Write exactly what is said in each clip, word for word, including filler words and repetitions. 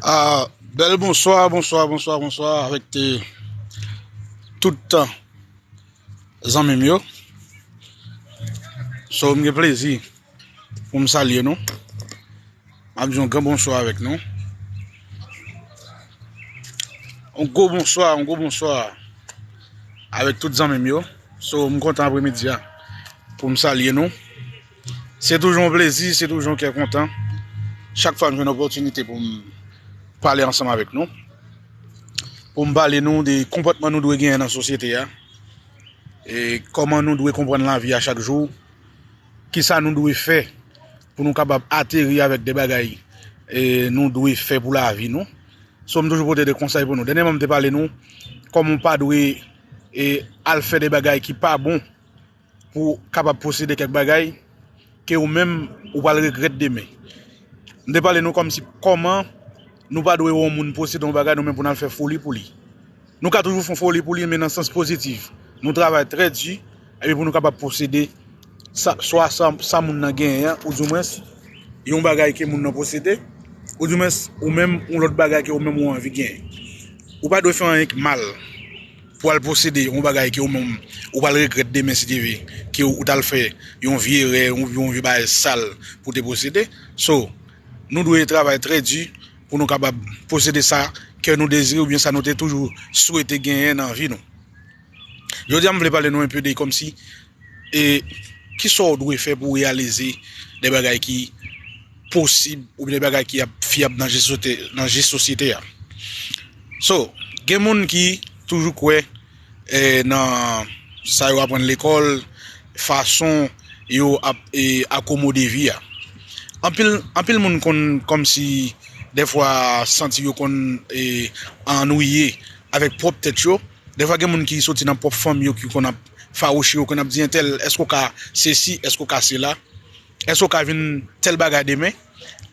Ah, bèl bonswa, bonswa, bonswa, bonswa avèk te, tout zanmi m yo. So, m gen plezi pou m salye nou. M ap di yon gran bonswa avèk nou. Yon gwo bonswa, yon gwo bonswa avèk tout zanmi m yo. So, m kontan apremidi a pou m salye nou. Se toujou yon plezi, se toujou yon kè kontan. Chak fwa m jwenn opòtinite pou m pale ansanm avèk nou, pou m pale nou de konpòtman nou dwe genyen nan sosyete a, e kòman nou dwe konprann lavi a chak jou, kisa nou dwe fè pou nou kapab ateri avèk de bagay e nou dwe fè pou lavi nou. So, m toujou pote de konsèy pou nou. Dènyèman, m te pale nou kòman w pa dwe e al fè de bagay ki pa bon pou w kapab posede kèk bagay ke ou menm ou pral regrèt demen. M te pale nou kòmsi kòman nou pa dwe wè yon moun posede yon bagay nou menm pou n al fè foli pou li. Nou ka toujou fè yon foli pou li, men nan sans pozitif. Nou travay trè di, epi pou nou kapab posede sa, swa sa, sa moun nan genyen an, oudimwens yon bagay ke moun nan posede, oudimwens ou menm yon lòt bagay ke ou menm ou anvi genyen. Ou pa dwe fè anyen k mal pou al posede yon bagay ke ou menm ou pral regrèt demen si Dye vle, ke ou t al fè yon vye erè, yon, yon vye bagay sal pou te posede. So, nou dwe travay trè di pou nou kapab posede sa kè nou dezire oubyen sa nou te toujou swete genyen nan vi nou. Jodi a, m vle pale nou enpe de kòmsi e kisa w dwe fè pou w reyalize de bagay ki posib oubyen de bagay ki ap fyab nan je sote-, nan je sosyete a. So, gen moun ki toujou kwè e nan sa yo aprann lekòl, fason yo ap e akomode vi a. Anpil, anpil moun konn kòmsi dèfwa santi yo konn e annwiye avèk pwòp tèt yo. Dèfwa gen moun ki soti nan pwòp fanmi yo ki konn ap fawouche yo, konn ap di entèl, èske w ka sesi, èske w ka sela, èske w ka vin tèl bagay demen.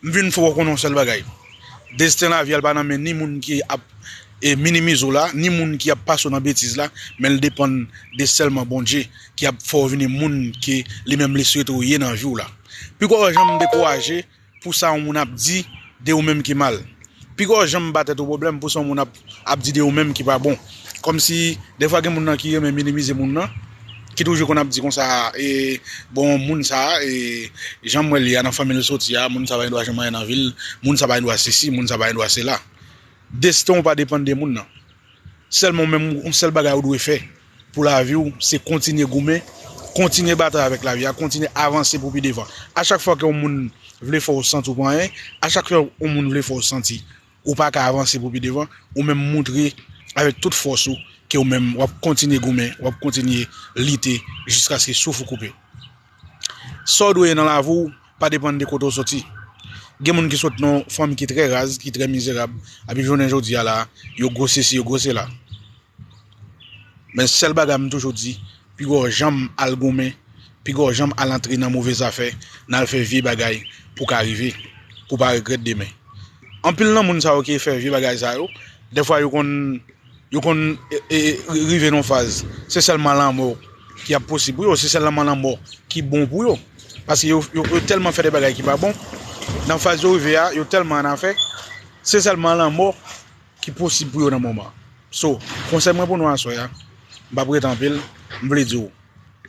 M vin fè w konnen yon sèl bagay. Desten lavi a l pa nan men ni moun ki ap e minimize w la, ni moun ki ap pase w nan betiz la, men l depann de sèlman Bondye ki ap fè w vini moun ke li menm li swete w ye nan vi w la. Piga w janm dekouraje pou sa yon moun ap di de ou menm ki mal. Piga w janm ba tèt ou pwoblèm pou sa yon moun ap, ap di de ou menm ki pa bon. Kòmsi, dèfwa gen moun nan ki renmen minimize moun nan, ki toujou konn ap di konsa, e, bon, moun sa, e, jan m wè l ye a, nan fanmi l soti a, moun sa pa gen dwa janm anyen nan vi l, moun sa pa gen dwa sesi, moun sa pa gen dwa sela. Desten w pa depann de moun nan. Sèlman ou menm, yon sèl bagay ou dwe fè pou lavi w, se kontinye goumen, kontinye batay avèk lavi a, kontinye avanse pou pi devan. A chak fwa ke yon moun vle fè w santi w pa anyen, a chak fwa yon moun vle fè w santi ou pa ka avanse pou pi devan, ou menm moutre avèk tout fòs ou ke ou menm w ap kontinye goumen, w ap kontinye lite jiskaske souf ou koupe. Sa w dwe ye nan lavi w pa depann de kote w soti. Gen moun ki sot nan yon fanmi ki trè raz, ki trè mizerab, epi jounen jodi a la, yo gwo sesi, yo gwo sela. Men sèl bagay m toujou di, piga w janm al goumen, piga w janm al antre nan move zafè, nan al fè vye bagay pou w ka rive, pou w pa regrèt demen. Anpil nan moun sa yo ki fè vye bagay sa yo, dèfwa yo konn yo konn e, e, rive nan yon faz, se sèlman lanmò ki ap posib pou yo, se sèlman lanmò ki bon pou yo. Paske yo, yo, yo tèlman fè de bagay ki pa bon, nan faz yo rive a, yo tèlman annafè, se sèlman lanmò ki posib pou yo nan moman. So, konsèy mwen pou nou aswè a, m p ap rete anpil, m vle di w,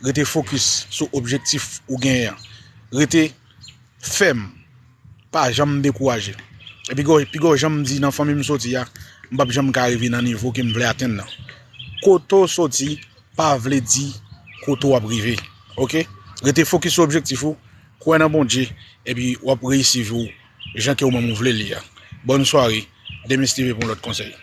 rete fokis sou objektif ou genyen an. Rete fèm, pa janm dekouraje. E piga w, piga w janm di nan fanmi m soti a, m p ap janm ka rive nan nivo ke m vle atenn nan. Kote w soti pa vle di kote w ap rive. Oke? Rete fokis sou objektif ou, kwè nan Bondye, epi w ap reyisi vi w jan ke ou menm ou vle li a. Bòn sware, demen si Dye vle pou yon lòt konsèy.